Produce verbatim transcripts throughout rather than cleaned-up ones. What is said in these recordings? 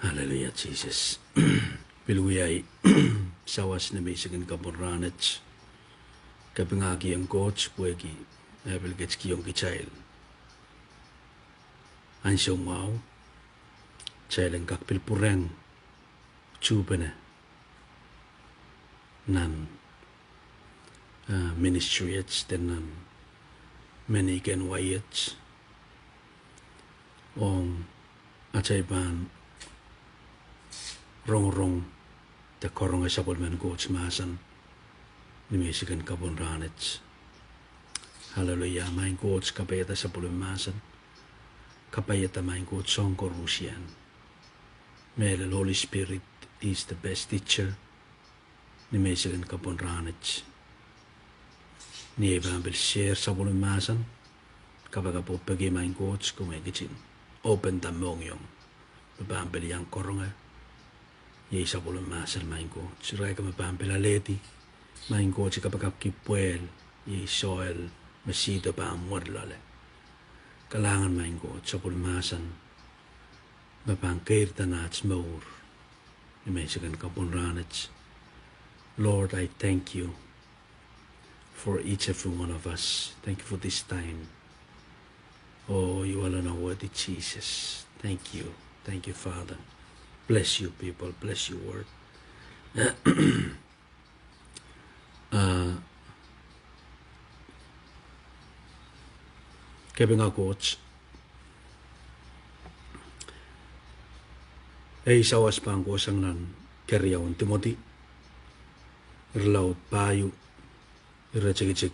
Aleluia Sises. Pil wia ei sawas ni menseng en kapwung rahnwet. Kapingahkiong Koht pwehki eh pil ketikihong kitail ansou mwahu, kitail en kak pil pwurehng tuhpene nan eh ministry et de nan meninkehn wai et, ong atail pahn rongorong de karonge sapwellimen Koht mahsen ni menseng en kapwung rahnwet. Aleluia. Maing Koht, kapaiada sapwellime mahsen. Kapaiada maing Koht soahng koarusie. Mehlel Holy Spirit is the best teacher ni menseng en kapwung rahnwet. Ni ei pahn pil share sapwellime mahsen, kapakap oh peki maing Koht, kumwail ketin open da mohngiong me pahn pil iang karonge iei sapwellime mahsen maing Koht. Irail me pahn pil alehdi maing Koht, I kapakapki pwehl iei soahier me sihdo pahn mwer loale. Kalahngan maing Koht, sapwellime mahsen me pahn keirda nan aht mour ni menseng en kapwung rahnwet. Lord, I thank you for each every one of us. Thank you for this time. Oh, you alone are worthy, Jesus. Thank you. Thank you, Father. Bless you, people. Bless your word. Ah, kapinga Koht, ei sawas pahn kohsang nan keriaun Timoty, irelaud pahieu, iretikitik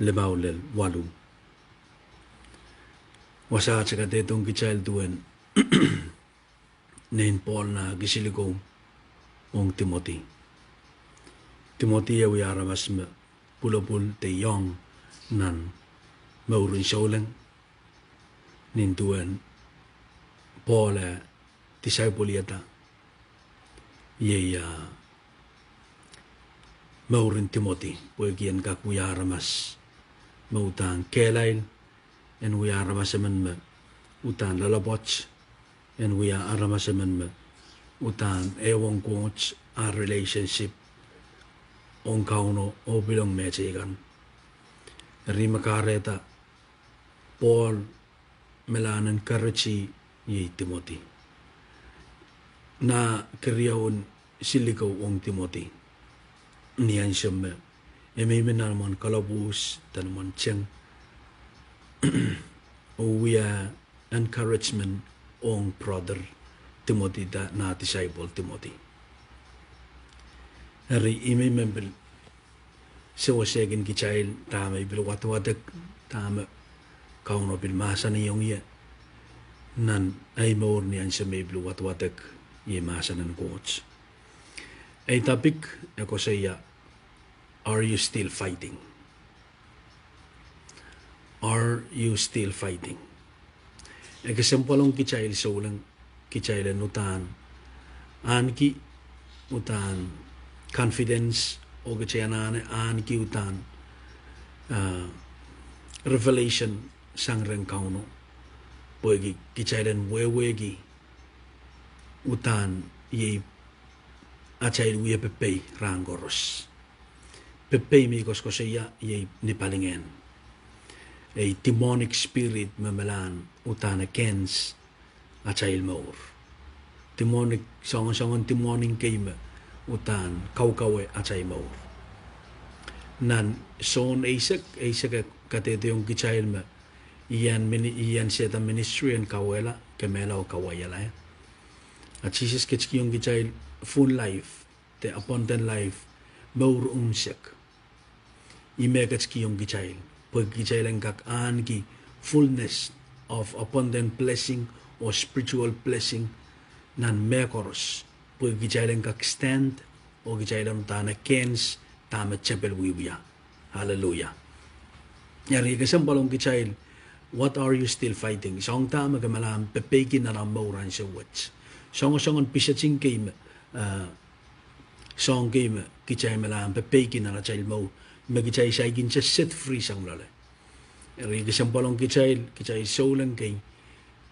limau lel waluh. Wasaht kadehdehiong kitail duwen nein Pohl nah kisiliko ong Timoty. Timoty e wia aramas me pwulopwul de iong nan mouren souleng, nin duwen Pohl e disciple-iada, iei, ah, mouren Timoty, pwehki en kak wia aramas me uhdahn kehlail, en wia aramas emen me uhdahn loalopwoat, en wia aramas emen me uhdahn ehuong Koht, ah relationship ong Kauno oh pil ong mehteikan. Eri me kahrehda Pohl me lahn encourage-i iei Timoty. Nah keriaun siliko ong Timoty, ni ansou me e mihmi nan imwen kalopwuhs de nan imwen teng, oh wia encouragement ong brother Timoty de nah disciple Timoty. Eri I men pil sewesehkin kitail dahme I pil wadwadek, dahme Kauno pil mahsanihong ie nan ei mour ni ansou me I pil wadwadek iei mahsen en Koht. Ei topic e koasoia, Are you still fighting? Are you still fighting? E kesempwal ong kitail souleng, kitail en uhdahn ahneki uhdahn confidence, oh kitail anahne ahneki uhdahn, ah, revelation sang rehn Kauno, pwehki kitail en wehwehki uhdahn iei atail wie pepehi rahn koaros. Pepehi me I koasokoasoia iei ni palingehn ei demonic spirit me me lahn uhdahn against atail mour. Demonic, soangosoangen demonic kei me uhdahn kaukawe atail mour. Nan Sohn eisek, eisek e kadehdehiong kitail me I en mini-, I en Sehdan ministry en kauwehla, kemehla oh kauwaiala. Ah Sises ketikihong kitail full life, de abundant life, mour unsek. Ih me ketikihong kitail, pwe kitail en kak ahneki fullness of abundant blessing oh spiritual blessing nan mehkoaros, pwe kitail en kak stand oh kitail en uhdahn against dahme tepel wiewia. Hallelujah. Eri e kesempwal ong kitail, what are you still fighting? Soahng dahme ke malahn pepeiki nan omw mour ansou wet? Soangosoangen piseting kei me, ah, soahng kei me kitail malahn pepeiki nan atail mour, me kitail saikinte set free sang loale. Eri e kesempwal ong kitail, kitail souleng kei,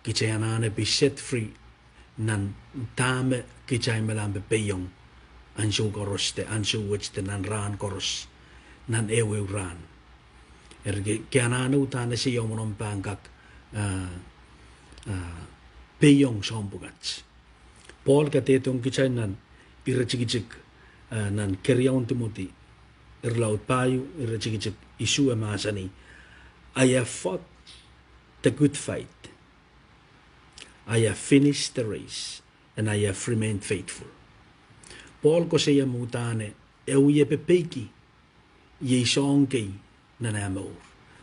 kitail anahne pil set free nan dahme kitail me lahn pepeiong ansou koaros de, ansou wet de nan rahn koaros, nan ehuehu rahn. Eri ke, ke anahne uhdahn ese ia omw pahn kak, ah, ah, peiong soahng pwukat. Paul kadehdehiong kitail nan iretikitik, ah, nan keriaun Timoty, irelaud pahieu, iretikitik isuh, e mahsanih, I have fought the good fight. I have finished the race, and I have remained faithful. Paul koasoia me uhdahn e wie pepeiki iei soahng kei nan eh mour.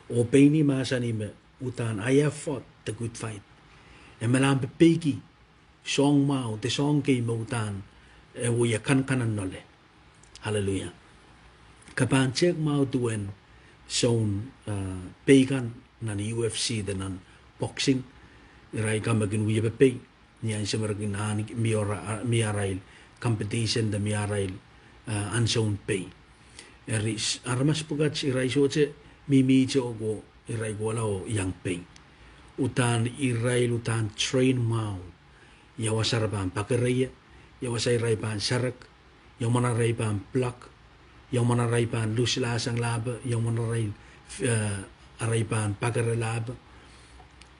Oh pein ih mahsanih me uhdahn I have fought the good fight. E me lahn pepeiki soahng mwahu de soahng kei me uhdahn e wie kankanenole. Aleluia. Ke pahn tehk mwahu duwen soun, ah, pei kan nan U F C de nan boxing, irail kan me kin wie pepei ni ansou me re kin ahn-, mie ara-, mie arail competition de mie arail, ah, ansoun pei. Eri aramas pwukat irail sohte mihmihte oh irail kohla oh iang pei. Uhdahn irail uhdahn train mwahu ia wasa re pahn pakere ie, ia wasa irail pahn serek, ia mwomwen arail pahn block, ia mwomwen arail pahn lusla sang lahpo, ia mwomwen arail, eh, arail pahn pakere lahpo.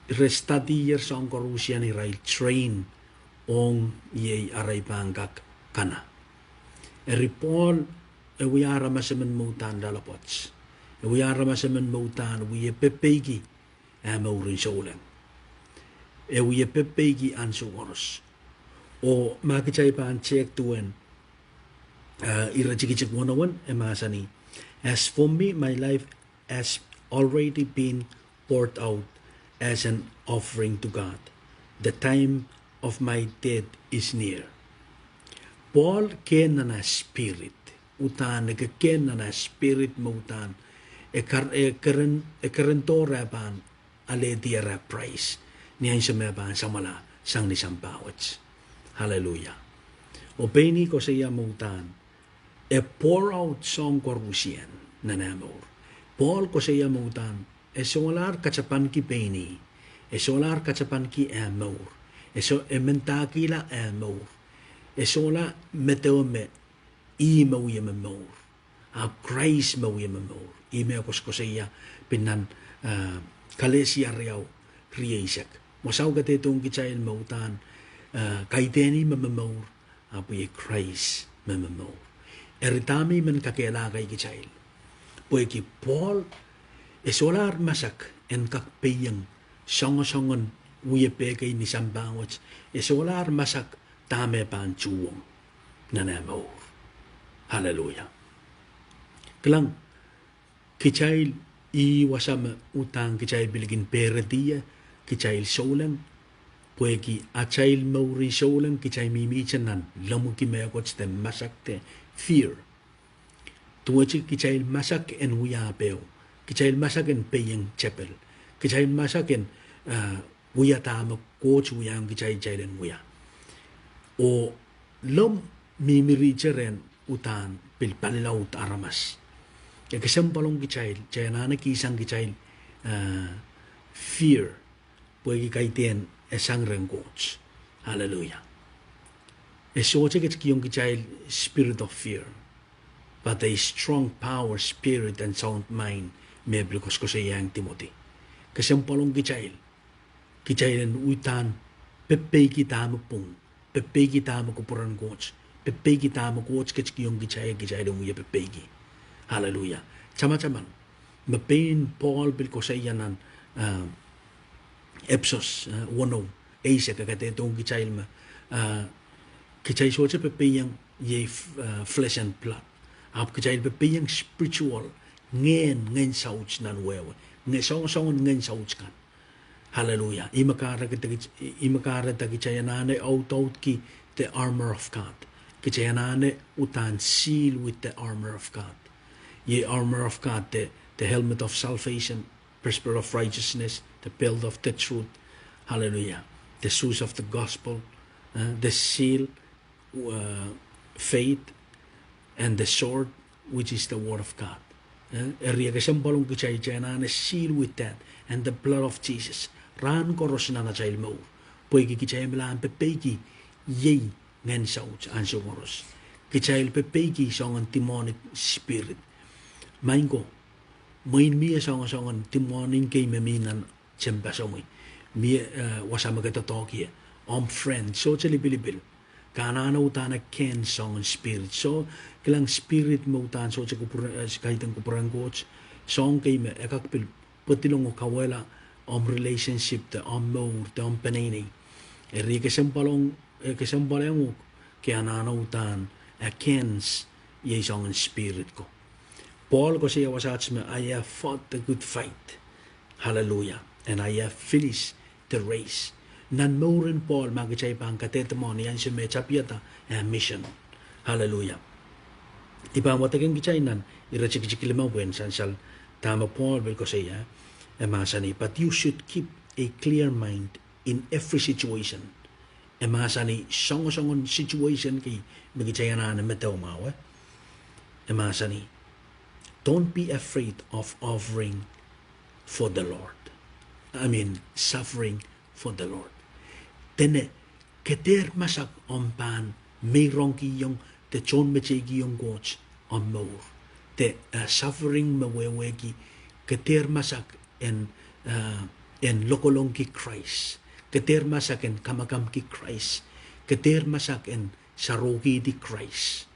Re study-er soahng koaruhsie irail train ong iei arail pahn kak kana. Eri Paul e wia aramas emen me uhdahn loalopwoat. E wia aramas emen me uhdahn wie pepeiki eh mouren souleng. E wie pepeiki ansou koaros. Oh ma kitail pahn tehk duwen, ah, iretikitik weneu e mahsanih, As for me, my life has already been poured out as an offering to God. The time of my death is near. Paul kehn nan eh spirit, uhdahn e kehn nan eh spirit me uhdahn e kar-, e keren, e kerendohr eh pahn alehdi eh prize ni ansou me e pahn samwala sang ni sampah wet. Aleluia. Oh pein ih koasoia me uhdahn e pour out soahng koaruhsie nan eh mour. Paul koasoia me uhdahn e solahr katapanki pein ih, e solahr katapanki eh mour, e so-, e mendahkihla eh mour, e solahr medewe me ih me wie me mour, ahpw Krais me wie me mour. Ih me koasokoasoia pil nan, ah, Kalesia riau, rieisek. Wasao kadehdehiong kitail me uhdahn, ah, kaidehn ih me me mour, ahpw iei Krais me me mour. Eri dahme I men kakehlaka kitail, pwehki Paul e solahr masak en kak peiong soangosoangen wiepe kei ni sampah wet. E solahr masak dahme pahn tuhwong nan eh mour. Aleluia. Kilang, kitail, ih wasa me uhdahn kitail pil kin pehredi ie kitail souleng, pwehki atail mouren souleng kitail mihmihte nan lemmwiki mehkot de masak de fear. Duwehte kitail masak en wia peo, kitail masak en peiong tepel, kitail masak en, ah, wia dahme Koht wiahiong kitail kitail en wia. Oh lemmw mihmirihte rehn uhdahn pil palilaud aramas. E kesempwal ong kitail, kitail anahne kihsang kitail, ah, fear, pwehki kaidehn e sang rehn Koht. Aleluia. E sohte ketikihong kitail spirit of fear, but a strong power, spirit and sound mind, me pil koasokoasoiaiong Timoty. Kesempwal ong kitail, kitail en uhdahn pepeiki dahme pwung, pepeiki dahme kupwuren Koht, pepeiki dahme Koht ketikihong kitail, kitail en wie pepeiki. Aleluia. Tamataman me pein Paul pil koasoia nan, ah, Episos, ah, weneu, eisek, e kadehdehiong kitail me, ah, kitail sohte pepeiong iei, ah, flesh and blood, ahpw kitail pepeiong spiritual, ngehn, ngehn saut nan wehwe, nge-, soangosoangen ngehn saut kan. Aleluia. Ih me kahrehda kitail anahne audaudki the armor of God. Kitail anahne uhdahn seal with the armor of God. Iei armor of God, the, the helmet of salvation, breastplate of righteousness, the belt of the truth. Aleluia. The shoes of the gospel, eh, the shield, uh, faith, and the sword, which is the word of God. Eh, eri e kesempwal ong kitail, kitail anahne seal with that, and the blood of Jesus. Rahn koaros nan atail mour. Pwehki kitail me lahn pepeiki iei ngehn saut ansou koaros. Kitail pepeiki soangen demonic spirit. Maing ko, mwein mie soangen soangen demonic kei me mi nan tehnpaso mwi. Mie, eh, wasa me ke doadoahk ie. Omw friend, sohte lipilipil. Ke anahne uhdahn against soangen spirit. Soh, kilang spirit me uhdahn sohte kupwure-, eh, kaidehn kupwuren Koht. Soahng kei me e kak pil pwedilong oh kauwehla omw relationship de omw mour de omw peneinei. Eri e kesempwal ong, e kesempwal ong uhk ke anahne uhdahn against iei soangen spirit ko. Paul koasoia wasaht me, I have fought the good fight. Hallelujah. And I have finished the race. Nan mouren Paul ma kitail pahn kadehde mwohni ansou me e tapihada eh mission. Hallelujah. I pahn wadekehng kitail nan iretikitik limau pwehn sansal dahme Paul pil koasoia, e mahsanih, but you should keep a clear mind in every situation. E mahsanih soangsoangen situation kei me kitail anahne medewe mwahu. E mahsanih, don't be afraid of offering for the Lord. I mean, suffering for the Lord. Dene, ke dehr masak omw pahn meirongkihong de tohnmeteikihong Koht omw mour. De, eh, suffering me wehwehki, ke dehr masak en, eh, en lokolongki Krais. Ke dehr masak en kamakamki Krais. Ke dehr masak en sarohkihdi Krais.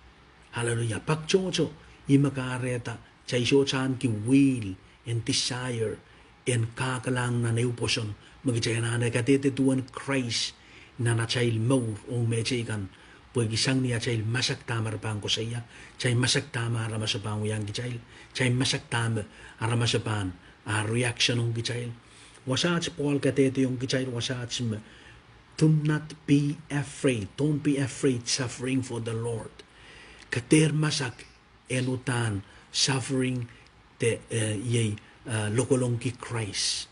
Hallelujah. Pak tohto, ih me kahrehda kitail sohte ahneki will and desire en kahkelahng nan ehu pwoson me kitail anahne kadehde duwen Krais nan atail mour ong mehteikan. Pwehki sang ni atail masak dahme re pahn koasoia, atail masak dahme aramas pahn wiahiong kitail, atail masak dahme aramas pahn, ah, reaction ong kitail. Wasaht Paul kadehdehiong kitail wasaht me, do not be afraid, don't be afraid suffering for the Lord. Ke dehr masak en uhdahn suffering de, eh, iei, eh, lokolongki Krais.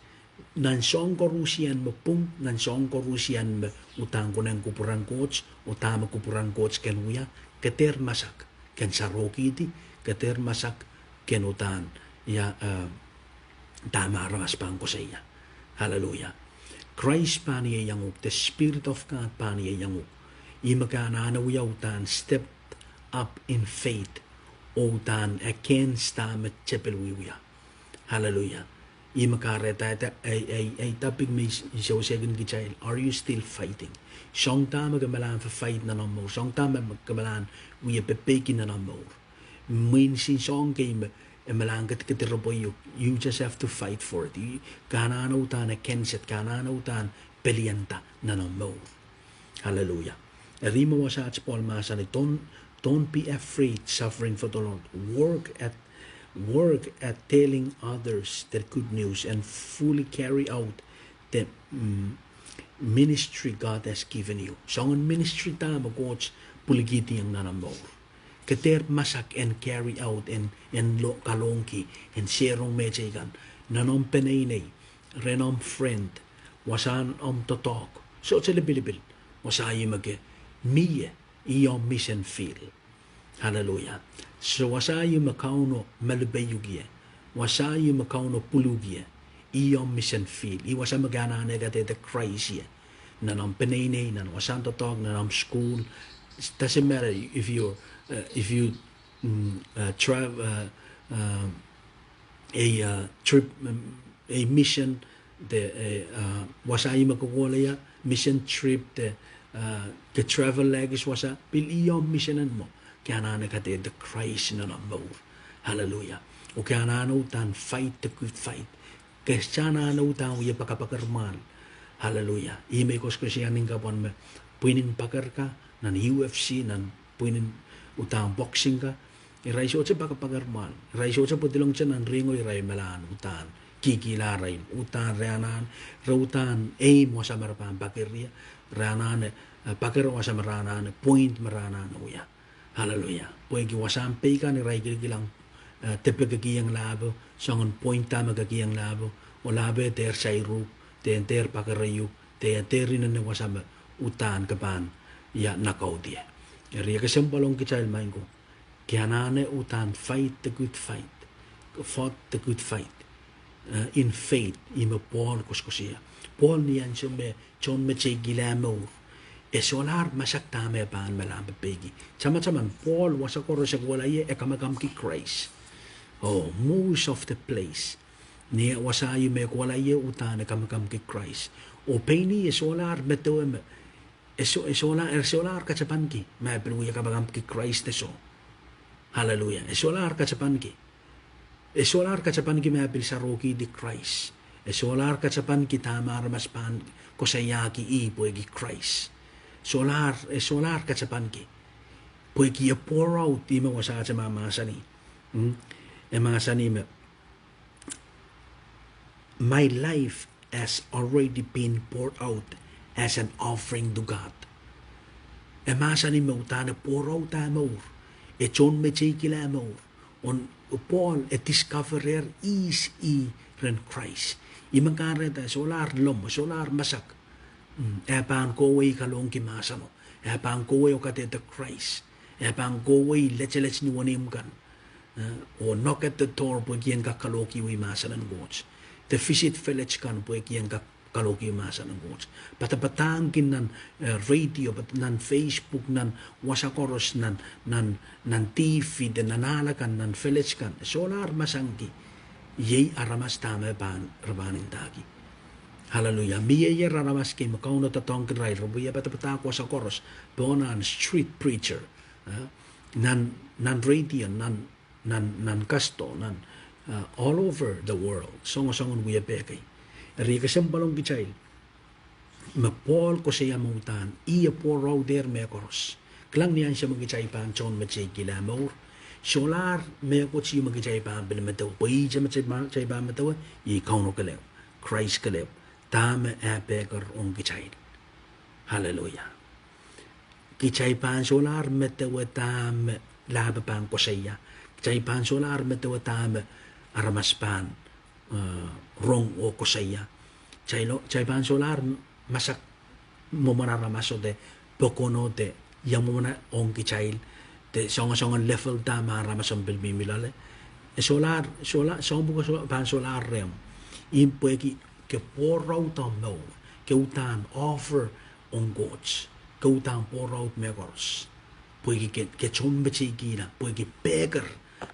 Nan soahng koarusie me pwung, nan soahng koarusie me uhdahn konehng kupwuren Koht, oh dahme kupwuren Koht kin wia, ke dehr masak ken sarohkihdi, ke dehr masak ken uhdahn, ia, eh, dahme aramas pahn koasoia. Hallelujah. Krais pahn iei iang uhk, the Spirit of God pahn iei iang uhk. Ih me ke anahne wia uhdahn step up in faith, oh uhdahn against dahme tepil wiewia. Hallelujah. Ih me kahrehda, eh, eh, eh, topic me I sewesehkin kitail, are you still fighting? Soahng dahme ke malahn fight nan omw mour, soahng dahme ke malahn wie pepeiki nan omw mour. Mwein sin soahng kei me e malahn kedikedi repwe uhk, you just have to fight for it. Ke anahne uhdahn against it, ke anahne uhdahn pelianda nan omw mour. Hallelujah. Eri me wasaht Paul mahsanih, don't, don't be afraid suffering for the Lord. Work at, work at telling others the good news and fully carry out the, mm, ministry God has given you. Soangen ministry dahme Koht pwilikihdiong nan omw mour. Ke dehr masak en carry out, en, en lo-, kalohngki, en sehrong mehteikan. Nan omw peneinei, rehn omw friend, wasahn omw doadoahk, sohte lipilipil, wasa ih me ke mie, ih omw mission field. Hallelujah. So wasa ih me Kauno malipeiuk ie, wasa ih me Kauno pwiluhk ie, ih omw mission field. Ih wasa me ke anahne kadehde Krais ie. Nan omw peneinei, nan wasahn doadoahk, nan omw school. Doesn't matter if you, uh, if you, mm, uh, travel, uh, uh, a, uh, trip, mm, a mission, de, eh, uh, wasa ih me kohkohleia, mission trip, de, uh, ke travel ekis wasa, pil ih omw mission en mwo, ke anahne kadehde Krais nan omw mour. Hallelujah. Oh ke anahne uhdahn fight the good fight. Ke sohte anahne uhdahn wie pakapaker mwahl. Hallelujah. Ih me I koasoakoasoia ni kapwan me pwihn en paker ka, nan U F C, nan pwihn en uhdahn boxing ka, irail sohte pakapaker mwahl. Irail sohte pwedilongete nan ring oh irail malahn uhdahn kihkihla arail, uhdahn re anahn, re uhdahn aim wasa me re pahn paker ie, re anahne, eh, paker wasa me re anahne, point me re anahne wia. Hallelujah. Pwehki wasahn pei kan irail kilkilang, eh, depe kekihong lahpo, soangen point dahme kekihong lahpo, oh lahpo dehr sairuhk, de dehr pakereiuk, de dehr inenen wasa me uhdahn ke pahn, ia, knockout ie. Eri e kesempwal ong kitail, maing ko, ke anahne uhdahn fight the good fight, fought the good fight, eh, in faith, ih me Paul koasoakoasoia. Pohl ni ansou me Sohn Meteikihla mour, e solahr masak dahme pahn melampepehki. Tamataman Pohl wasa koaros e kohla ie e kamakamki Krais. Oh, most of the place, ni wasa ieu me kohla ie uhdahn e kamakamki Krais. Oh pein ih e solahr medewe me, e so-, e sola-, e solahr katapanki ma e pil wia kamakamki Krais de soh. Haleluia. E solahr katapanki. E solahr katapanki ma e pil sarohkihdi Krais. E solahr katapanki dahme aramas pahn koasoiahki ih pwehki Krais. Solahr, e solahr katapanki. Pwehki e pour out, ihme wasaht e mahmahsanih. Mm? E mahsanih me, My life has already been poured out as an offering to God. E mahsanih me uhdahn e pour out ah mour, e Sohn Meteikihla mour. Oh Pohl e discover-er ihs ih rehn Krais. Ih me kahrehda e solahr lom, e solahr masak. Mm, e pahn kohwei kalohngki mahseno. E pahn kohwei oh kadehde Krais. E pahn kohwei letelet ni wenihmw kan. Eh, oh knock at the door pwehki en kak kalohkiwei mahsen en Koht. De visit village kan pwehki en kak kalohkiwei mahsen en Koht. Padapadahngki nan, eh, radio, pad-, nan Facebook, nan wasa koaros, nan, nan, nan TV, de nan ahl akan, nan village kan. E solahr masanki. Iei aramas dahme pahn, re pahn ndahki. Haleluia. Mieier aramas kei me Kauno doadoahngki irail, re wie padapadahk wasa koaros, pohn ahn street preacher. Eh, nan, nan radio, nan, nan, nan kasdo, nan, eh, all over the world. Songosong en wiepe kei. Eri e kesempwal ong kitail me Pohl koasoia me uhdahn ih e pour out-er mehkoaros. Kilang ni ansou me kitail pahn Sohn Meteikihla mour, solahr mehkot ieu me kitail pahn pil medewe. Pwe ihte me kitail pahn, kitail pahn medewe, iei Kauno kelehpw, Krais kelehpw, dahme e peker ong kitail. Haleluia. Kitail pahn solahr medewe dahme lahpo pahn koasoia. Kitail pahn solahr medewe dahme aramas pahn, eh, rong oh koasoia. Kitail, kitail pahn solahr masak mwomwen aramas oh de pokono de ia mwomwen ong kitail, de songosong en level dahme aramas en pil mihmi loale. E solahr, sola-, soahng pwuko so-, pahn solahr rehmw. Ih pwehki ke pour out omw mour, ke uhdahn offer ong Koht, ke uhdahn pour out mehkoaros. Pwehki ke, ke Sohn Meteikihla, pwehki peker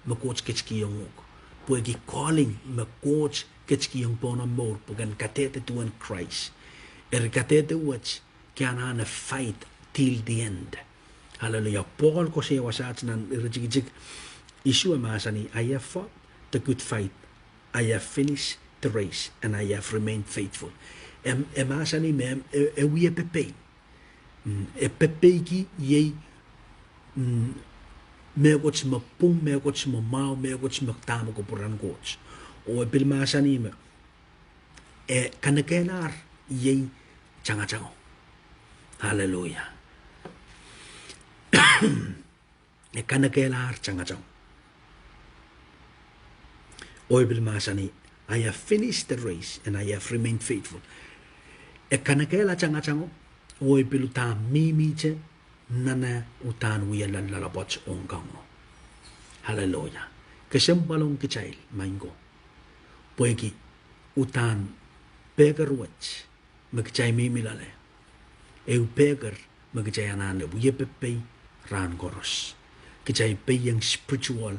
me Koht ketikihong uhk, pwehki calling me Koht ketikihong pohn omw mour, pwe ken kadehde duwen Krais. Eri kadehde wet, ke anahne fight till the end. Haleluia. Pohl koasoia wasaht nan iretikitik isuh e mahsanih, I have fought the good fight, I have finished the race, and I have remained faithful. E, e mahsanih me e, e wie pepei. Mm, e pepeiki iei, mm, mehkot me pwung, mehkot me mwahu, mehkot me dahme kupwuren Koht. Oh e pil mahsanih me e kanekelahr iei tangatango. Haleluia. E kanekelahr tangatango. Oh e pil mahsanih, I have finished the race and I have remained faithful. E kanekehla tangatango, oh e pil uhdahn mihmihte nan eh uhdahn wia loalloapwoat ong Kauno. Haleluia. Kesempwal ong kitail, maing ko. Pwehki uhdahn peker wet me kitail mihmi loale, ehu peker me kitail anahne wie pepei rahn koaros. Kitail peiong spiritual,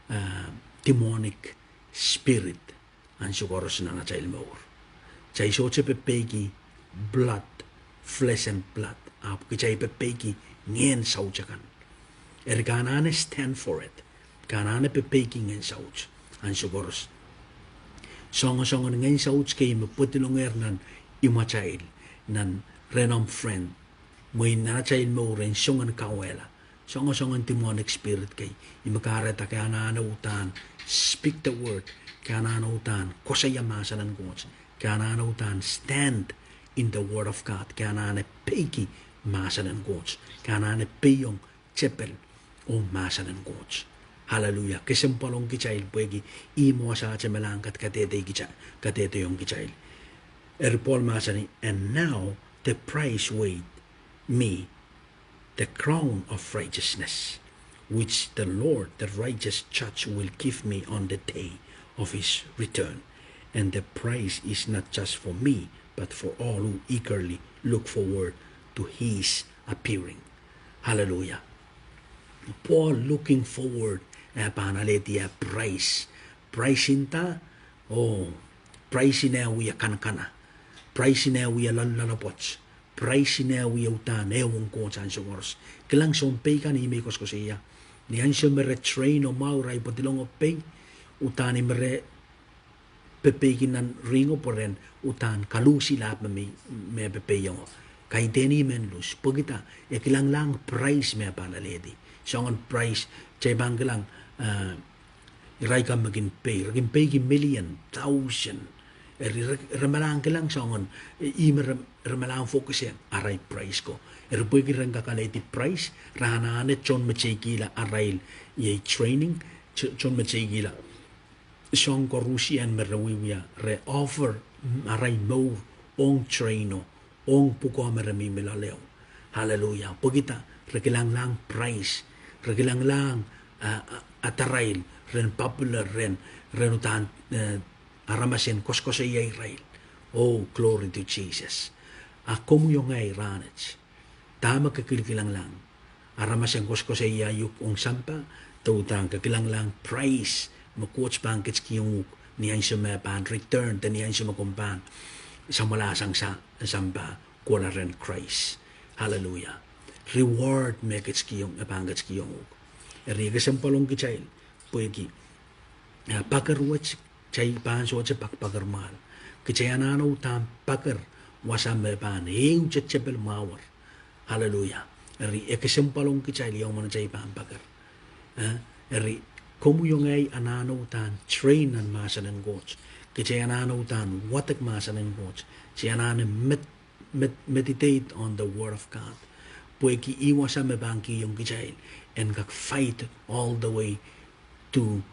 eh, demonic spirit ansou koaros nan atail mour. Kitail sohte pepeiki blood, flesh and blood, ahpw kitail pepeiki ngehn saut akan. Eri ke anahne stand for it. Ke anahne pepeiki ngehn saut ansou koaros. Songosong en ngehn saut kei me pwedilonger nan imwatail, nan rehn omw friend, mwein nan atail mour en songen kauwehla. Songosong en demonic spirit kei. Ih me kahrehda ke anahne uhdahn speak the word. Ke anahne uhdahn koasoia mahsen en Koht. Ke anahne uhdahn stand in the word of God. Ke anahne peiki mahsen en Koht. Ke anahne peiong tepel oh mahsen en Koht. Haleluia. Kesempwal ong kitail pwehki ih me wasaht e malahn kat-, kadehde kita-, kadehdehiong kitail. Eri Pohl mahsanih, and now the prize wait me, the crown of righteousness, which the Lord, the righteous judge, will give me on the day of his return. And the prize is not just for me, but for all who eagerly look forward to his appearing. Hallelujah. Paul looking forward, eh, pahn alehdi eh price. Price en dahme? Oh, price en eh wie kanakana. Price en eh wie loalloalopwoat. Price en eh wie uhdahn eh ong Koht ansou koaros. Kilang sounpei kan ihme koasokoasoia. Ni ansou me re train oh mwahu, re pwedilong oh pei, uhdahn ihme re pepeiki nan ringo pwe ren uhdahn kaluhsihla me, me pepeiongo. Kaidehn ih men luhs. Pwekida? E kilanglahng price me pahn alehdi. Soangen price, kitail pahn kilang, eh, irail kan me kin pei. Re kin peiki million, thousand. Eri re, re malahng kilang soangen, eh, ihme re, re malahng focus-ehng arail price ko. Eri pwehki ren kak alehdi price, re anahne tohnmeteikihla arail, iei training, to-, tohnmeteikihla soahng koaros me re wiewia, re offer, mm, arail mour ong train-o, ong pwukoa me re mihmi loale. Hallelujah. Pwekida? Re kilanglahng price. Re kilanglahng, ah, ah, adarail, ren popular, ren, ren uhdahn, eh, aramas en koasokoasoia irail. Oh, glory to Jesus. A komwi oh ngehi rahnwet, dahme ke kilanglahng? Aramas en koasokoasoia uhk ong sampah, de uhdahn ke kilanglahng price me Koht pahn ketikihong uhk ni ansou me pahn return, de ni ansou me komw pahn samwalahsang sa-, sampah kohla rehn Krais. Hallelujah. Reward me ketikihong, e pahn ketikihong uhk. Eri e kesempwal ong kitail, pwehki, eh, paker wet, kitail pahn sohte pak paker mwahl. Kitail anahne uhdahn paker wasa me pahn ehu te tepel mwahu. Hallelujah. Eri e kesempwal ong kitail ia mwomwen atail pahn paker. Eh, eri komwi oh ngehi anahne uhdahn train nan mahsen en Koht. Kitail anahne uhdahn wadek mahsen en Koht. Kitail anahne med-, med-, meditate on the word of God. Pwehki ih wasa me pahn kihong kitail en kak fight all the way to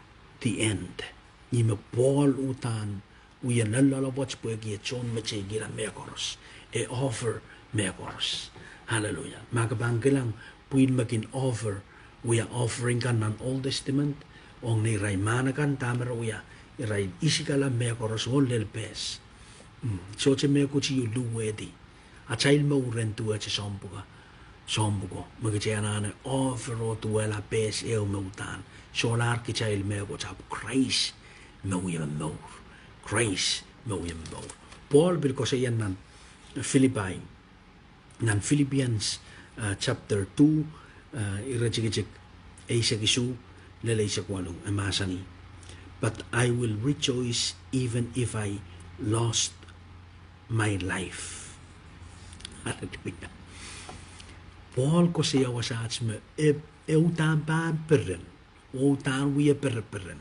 the end. Ihme Pohl uhdahn wia loalloalopwoat pwehki e tohnmeteikihla mehkoaros. E offer mehkoaros. Hallelujah. Ma ke pahn kilang pwihn me kin offer, wia offering kan nan Old Testament, ong neirail mahn akan dahme re wia, irail isikala mehkoaros oh lel pehs. Mm, sohte mehkot ieu luhwehdi. Atail mour en duwehte soahng pwuko, soahng pwuko, me kitail anahne offer oh duwehla pehs ehu me uhdahn. Solahr kitail mehkot, ahpw Krais me wia me mour. Krais me wia me mour. Pohl pil koasoia nan Filipai, nan Philippians, eh, chapter two, eh, iretikitik eisek isuh lel eisek waluh, e mahsanih, But I will rejoice even if I lost my life. Hallelujah. Pohl koasoia wasaht me e, e uhdahn pahn peren, oh uhdahn wia pereperen,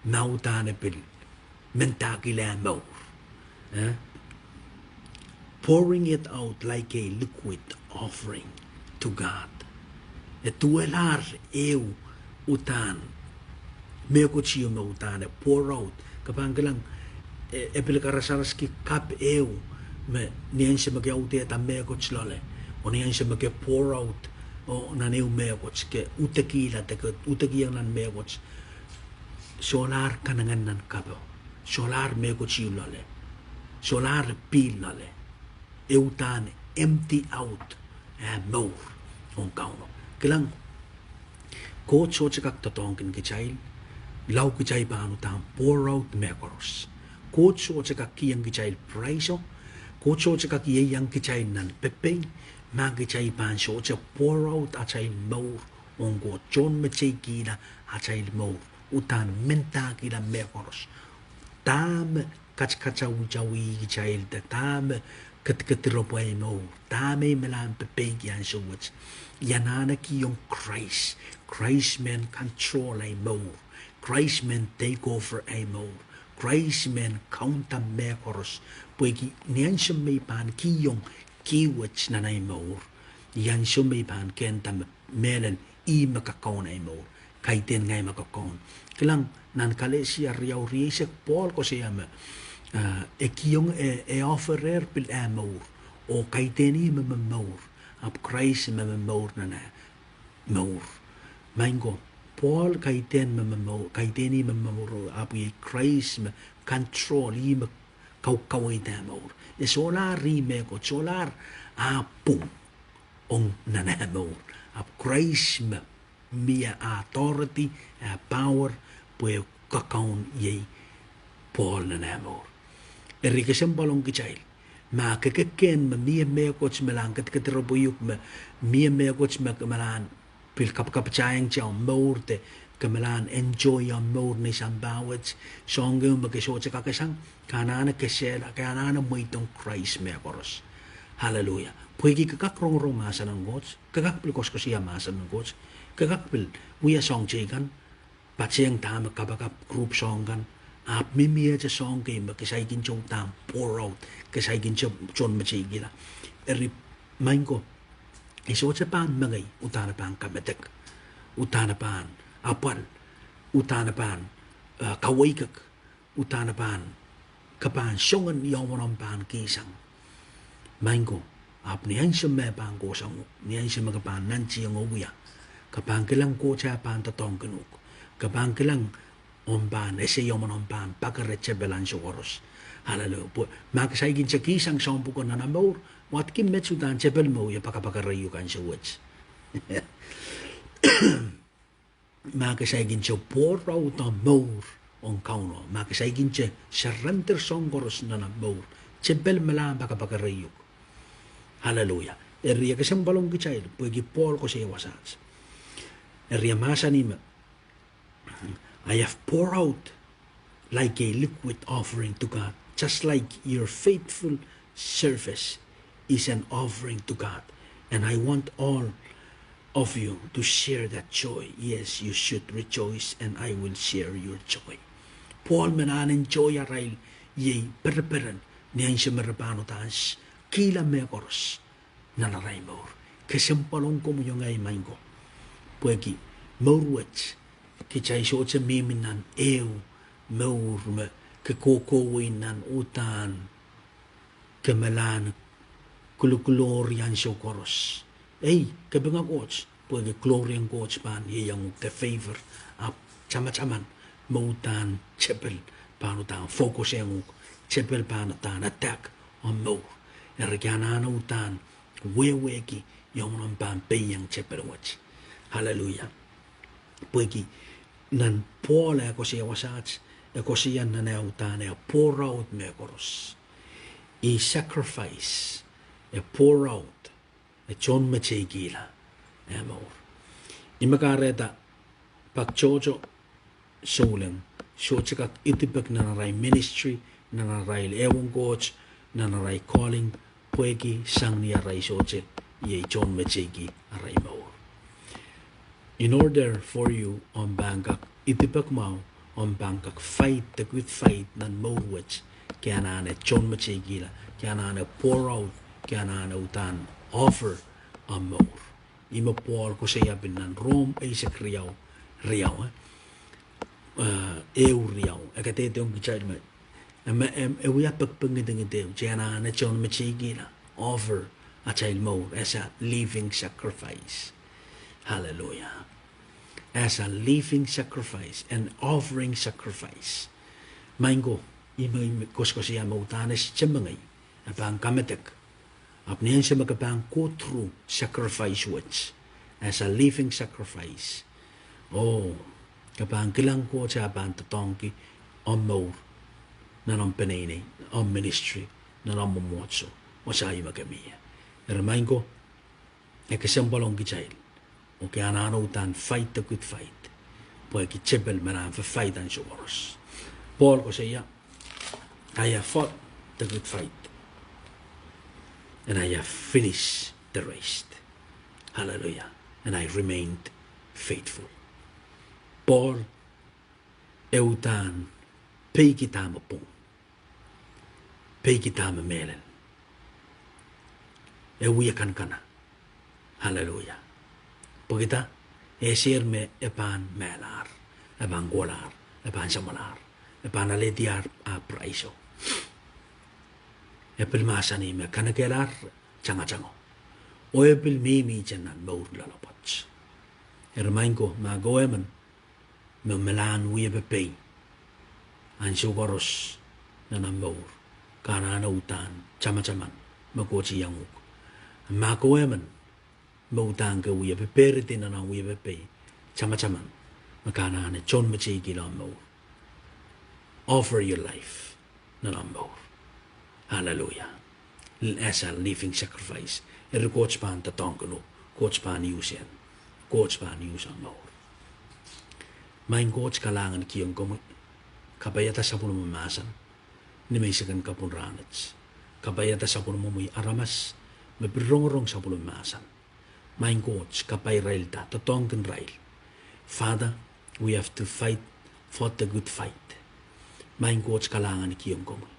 ma uhdahn e pil mendahkihla mour. Eh? Pouring it out like a liquid offering to God. E duwehla ehu uhdahn, mehkot ieu me uhdahn e pour out. Ke pahn kilang, e, e pil karasaraski kap ehu me ni ansou me ke audehda mehkot loale, oh ni ansou me ke pour out, oh nan ehu mehkot ke udekihla, de ke udekiong nan mehkot, solahr kanengen nan kapo, solahr mehkot ieu loale, solahr pihl loale. E uhdahn empty out eh mour ong Kauno. Kilang, Koht sohte kak doadoahngkin kitail lao kitail pahn uhdahn pour out mehkoaros. Koht sohte kak kihong kitail price-o. Koht sohte kak ieiang kitail nan pepei ma kitail pahn sohte pour out atail mour ong Koht, tohnmeteikihla atail mour, uhdahn mendahkihla mehkoaros. Dahme katkatawihtawi kitail, de dahme kedikedirepw ei mour, dahme I malahn pepeiki ansou wet, I anahne kihong Krais. Krais men control ei mour. Krais men take over ei mour. Krais men kaunda mehkoaros. Pwehki ni ansou me I pahn kihong kihwet nan ei mour, ni ansou me I pahn kehnda me mehlel ih me kakaun ei mour, kaidehn ngehi me kakaun. Kilang, nan Kalesia riau rieisek Pohl koasoia me, ah, e kihong, e, e offer-er pil eh mour, oh kaidehn ih me momour, ahpw Krais me momour nan eh mour. Maing ko, Pohl kaidehn me momour, kaidehn ih me momour, ahpw iei Krais me control, ih me kaukaweid eh mour. E solahr ih mehkot, solahr ah pwung ong nan eh mour. Ahpw Krais me mie ah authority, ah power, pwe kakaun iei Pohl nan eh mour. Eri kesempwal ong kitail. Ma ke kekehn me mie mehkot me lahn kedkediropwe uk, me mie mehkot me ke malahn pil kapakapatahieng omw mour de ke malahn enjoy omw mour ni sampah wet, soahng ehu me ke sohte kakesang, ke anahne kesehla, ke anahne mweidohng Krais mehkoaros. Aleluia. Pwehki ke kak rongorong mahsen en Koht, ke kak pil koasoakoasoia mahsen en Koht, ke kak pil wia soahng teikan, patehng dahme kapakap group soahng kan, ahpw mihmihte soahng kei me ke saikinte uhdahn pour out, ke saikinte tohnmeteikihla. Eri, maing ko, e sohte pahn mengei uhdahn e pahn kamedek, uhdahn e pahn apwal, uhdahn e pahn, eh, kaweikek, uhdahn e pahn, ke pahn songen ia omw pahn kihsang. Maing ko, ahpw ni ansou me e pahn kohsang uhk, ni ansou me ke pahn nantihong oh wia, ke pahn kilang Koht eh pahn doadoahngkin uhk. Ke pahn kilang omw pahn ese ia omw pahn pakere tepel ansou koaros. Aleluia. Pwe ma ke saikinte kihsang soahng pwuko nan omw mour, wadki met uhdahn tepel me wie pakapakere uhk ansou wet. Ma ke saikinte pour out omw mour ong Kauno, ma ke saikinte surrender soahng koaros nan omw mour, tepel me lahn pakapakere uhk. Aleluia. Eri e kesempwal ong kitail, pwehki Pohl koasoia wasaht. Eri e mahsanih me, I have poured out like a liquid offering to God, just like your faithful service is an offering to God. And I want all of you to share that joy. Yes, you should rejoice, and I will share your joy. Pohl men ahn enjoy arail iei pereperen ni ansou me re pahn uhdahn kihla mehkoaros nan arail mour. Kesempwal ong komwi oh ngehi, maing ko. Pwehki mour wet, kitail sohte mihmi nan ehu mour me ke kohkohwei nan uhdahn ke malahn kulukulohr ansou koaros. Ei, kapinga Koht, pwehki glory en Koht pahn ieiang uhk de favor, ahpw tamataman me uhdahn tepel pahn uhdahn focus ong uhk, tepel pahn uhdahn attack omw mour. Eri ke anahne uhdahn wehwehki ia omw pahn peiang tepel wet. Aleluia. Pwehki nan Pohl e koasoia wasaht, e koasoia nan eh uhdahn e pour out mehkoaros. E sacrifice, e pour out, e tohnmeteikihla eh mour. Ih me kahrehda pak tohto souleng sohte kak idipek nan arail ministry, nan arail ehuong Koht, nan arail calling, pwehki sang ni arail sohte iei tohnmeteiki arail mour. In order for you omw pahn kak idipek mwahu, omw pahn kak fight the good fight nan mour wet, ke anahne tohnmeteikihla, ke anahne pour out, ke anahne uhdahn offer omw mour. Ih me Pohl koasoia pil nan Rom eisek riau, riau, eh, ehu riau, e kadehdehiong kitail me, e me, e wia pekpek ngidingid ehu, ke anahne tohnmeteikihla, offer atail mour as a living sacrifice. Aleluia. As a living sacrifice, an offering sacrifice. Maing ko, ih me, ih me koasoakoasoia me uhdahn e sohte mengei, e pahn kamedek. Ahpw ni ansou me ke pahn go through sacrifice wet as a living sacrifice, oh, ke pahn kilang Koht eh pahn doadoahngki omw mour, nan omw peneinei, omw ministry, nan omw mwomwohdiso, oh sang me ke mie. Eri maing ko, e kesempwal ong kitail, oh ke anahne uhdahn fight the good fight, pwehki tepel me pahn fight ansou koaros. Pohl koasoia, I have fought the good fight, and I have finished the race. Aleluia. And I remained faithful. Pohl, e uhdahn peiki dahme pwung, peiki dahme mehlel, e wie kanekana. Aleluia. Pwehki dah? E esehla me e pahn mehlahr, e pahn kohlahr, e pahn samwalahr, e pahn alehdiahr ah piraiso. E pil mahsanih me kanekelahr tangatango, oh e pil mihmihte nan mour loalopwoat. Eri maing ko, ma ke emen me malahn wie pepei ansou koaros nan omw mour, Ke anahne udahn tamataman me Koht iang uhk. Ma ke emen me udahn ke wie pepehridi nan omw wie pepehm, tamataman me ke anahne tohnmeteikihla omw mour. Offer your life nan omw mour. Hallelujah. As a living sacrifice. Eri Koht pahn doadoahngkin uhk, Koht pahn use, Koht pahn use omw mour. Maing Koht, kalahngan kihong komwi, kapaiada sapwellimomwi mahsen ni menseng kapwun rahnwet. Kapaiada sapwellimomwi aramas me pil rongorong sapwellimomwi mahsen. Maing Koht, kapai irailda, doadoahngkin irail. Father, we have to fight, fought the good fight. Maing Koht, kalahngan kihong komwi.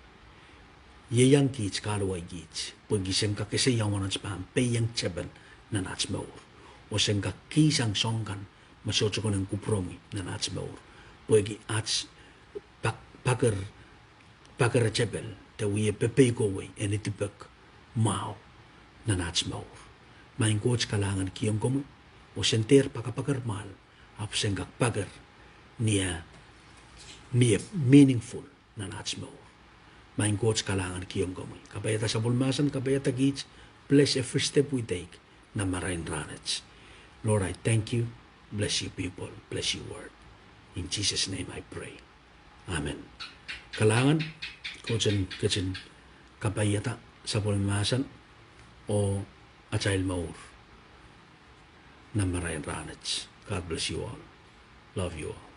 Ieiang kiht, kahluwa kiht, pwehki sen kak ese ia uwen aht pahn peiong tepel nan aht mour, oh sen kak kihsang soahng kan me sohte konehng kupwuromwi nan aht mour, pwehki aht pak-, paker, pakere tepel de wie pepeikowei en idipek mwahu nan aht mour. Maing Koht, kalahngan kihong komwi, oh sen dehr pakapaker mwahl, ahpw sen kak paker ni eh, ni eh meaningful nan aht mour. Maing Koht, kalahngan kihong komwi. Kapaiada sapwellimomwi mahsen, kapaiada kiht, bless every step we take nan marain rahnwet. Lord, I thank you. Bless your people. Bless your word. In Jesus' name I pray. Amen. Kalahngan, Koht en ketin kapaiada sapwellimomwi mahsen oh atail mour nan marain rahnwet. God bless you all. Love you all.